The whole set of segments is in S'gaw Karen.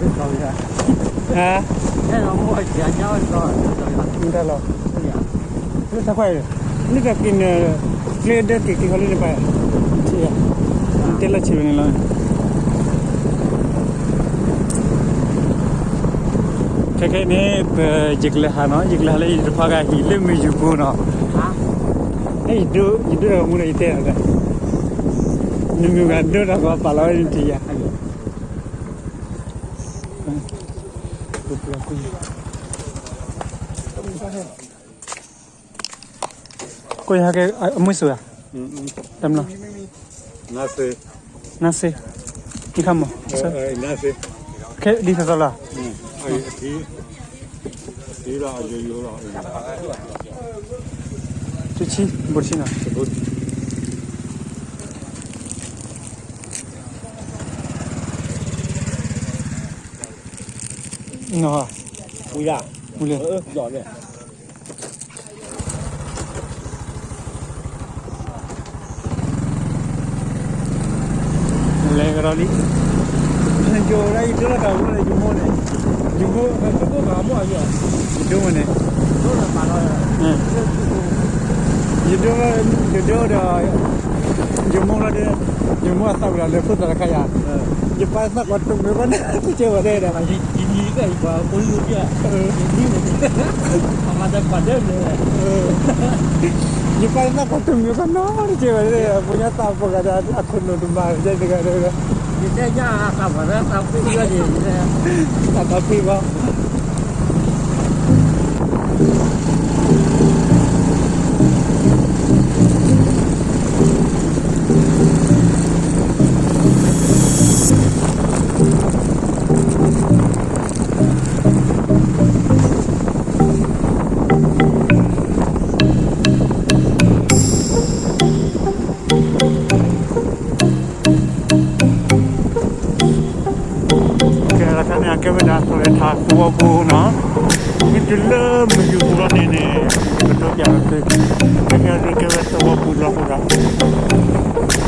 ဟါ, မတၤလီၤ, လၢတၢ်ခွါအံၤ, လၢတၢ်က့ၤန့ၣ်, ကျဲဒၢက့ၤက့ၤဃီလၢနပၢ်, နတဲလၢဆံးဝဲန့ၣ်လီၤ. ခဲခဲအံၤန့ၣ် ပယကလဲၤဟးနီၤ, ယကလဲၤဟးလၢယတခွါဂၤဟံၣ်လၢမုၢ်ယူၤပူၤနီၤ. ယဒိ, ယဒိတၢ်ဂီၤမူဒီးယတဲ, နမုၢ်ဂၤဒိတၢ်ဂီၤပာ်လီၤဝဲန့ၣ်တယၤ. ကိးယဟဲကဲအမုၢ်စူၤဧါ, တမလီၤ, နါစ့, နခါမး, ခဲဒ်သိးသိးလီၤ, တဆံ, ဘိၣ်တဆံနီၤ. နီၤ, ဝံၤလံ, လဲၤကဒီးလံ, ယဒိလီၤတၢ်ဝဲလၢယမိၢ်န့ၣ်, ယမိၢ်, ယဒိန့ၣ်, ယဒိ, ယဒိဒီး ယမိၢ်လီၤဒီး, ယမိၢ်အသးဝံၤလီၤလၢဖိသၣ်တခါယၤ, ယပၢ်သးကွၢ်တမုာ်ဘၣ်နီတစဲးဘၣ်, ယပၢ်သးကွၢ်တမုာ်ဘၣ်နီတစဲးဘၣ်, ယပၢ်သးကွၢ်တမုာ်ဘၣ်နီတစဲးဘၣ်, အဖိညါသးပှၢ်ဂၤဒီး အခိၣ်နူာ်တမၤတဂၤဒီး, ယတဲညါသးပှၢ်ဒီးသးပှၢ်ဂၤန့ၣ်, သးပှၢ်ပှၢ်ဘၣ်. ကဲ တခါန့ၣ် အကဲဝဲဒၣ် ကလဲၤထးသဝီပူၤနီၤ, မ့ၢ်တုၤလၢမုၢ်ယူၤပူၤလီၤန့ၣ်န့ၣ်, ကတိၤပၠးလီၤသု, ကဲန့ၣ်ဒုးကဲဝဲသဝီပူၤလီၤဃိဒီး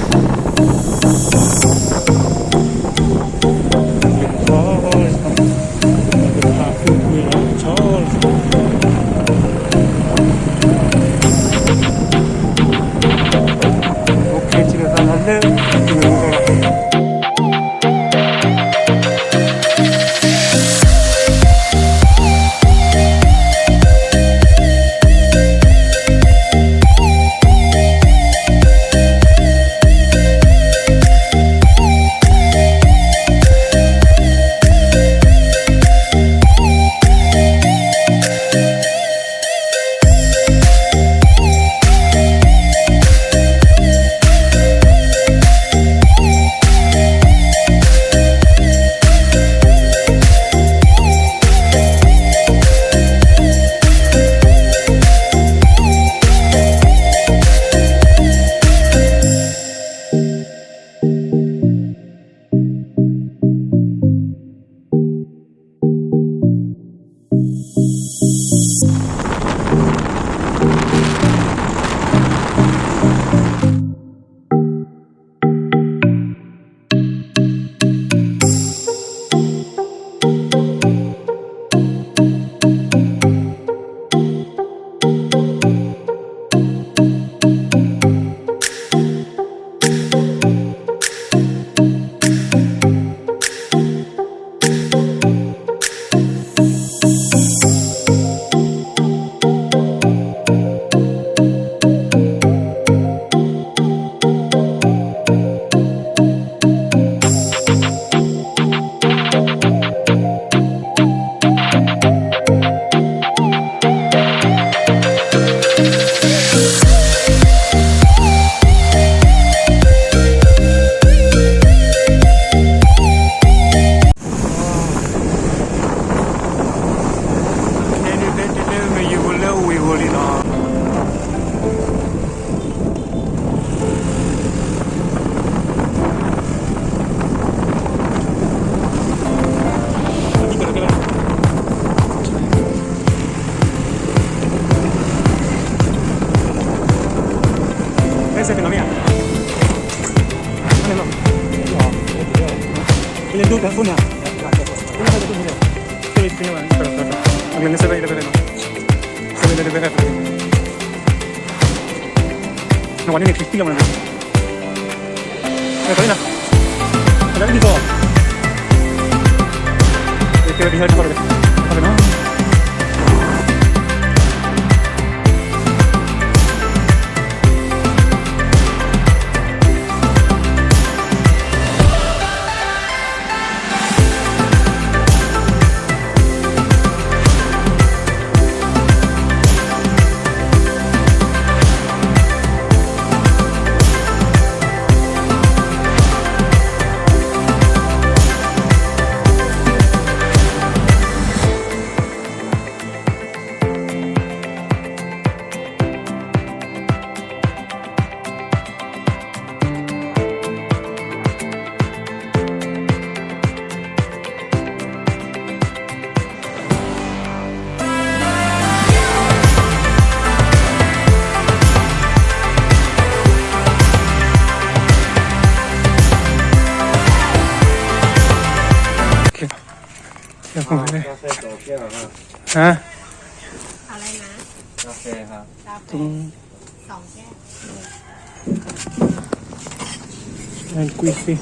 Ese que no había. Dale, no. Dile tú, teléfono. Seven Eleven လီၤ. Seven Eleven လီၤ. နဝၤန့ၣ်န့ၣ် ခံလီၤမးန့ၣ်, အလၢဒ်သိး, ကဲဝဲဒ်ဟဲထီၣ်လီၤ, ထီၣ်လီၤနီၤ. Okay. เอากาแฟสองแก้วครับ ฮะ เอาอะไรนะ กาแฟครับ กาแฟ อืม สองแก้ว แอนกุยซี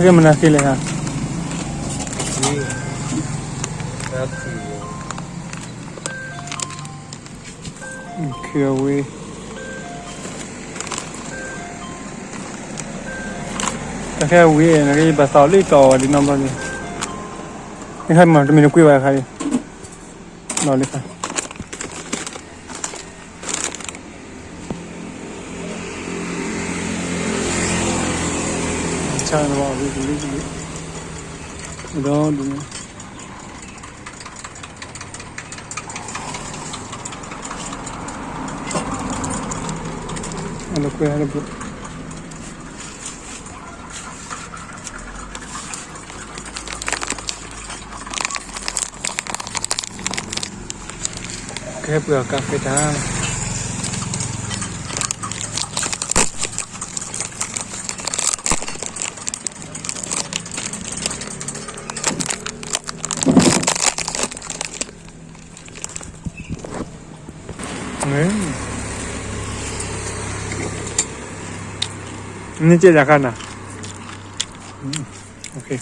เรียกมันอะไรเลยฮะ นี่ครับ สี่ ခံဝံၤ, တၢ်ခဲဝံၤ နကဘၣ်သးလံတီၤဝဲဒ်နီတဘျီန့ၣ်, နခါမ့ၢ်တမ့ၢ်နကွံာ်ဝဲအခါအံၤ, လီၤလံခါ, ဆါနဘၣ်အီၤလံကလံကလံ, ဒီးဒ်န့ၣ် အလီၤကွဲဟဲလၢဘျိ, ကဟဲပှ့ၤအီၤကါဖဲတၢ် နစ့ၢ်တၢ်ခါနၤ, okay.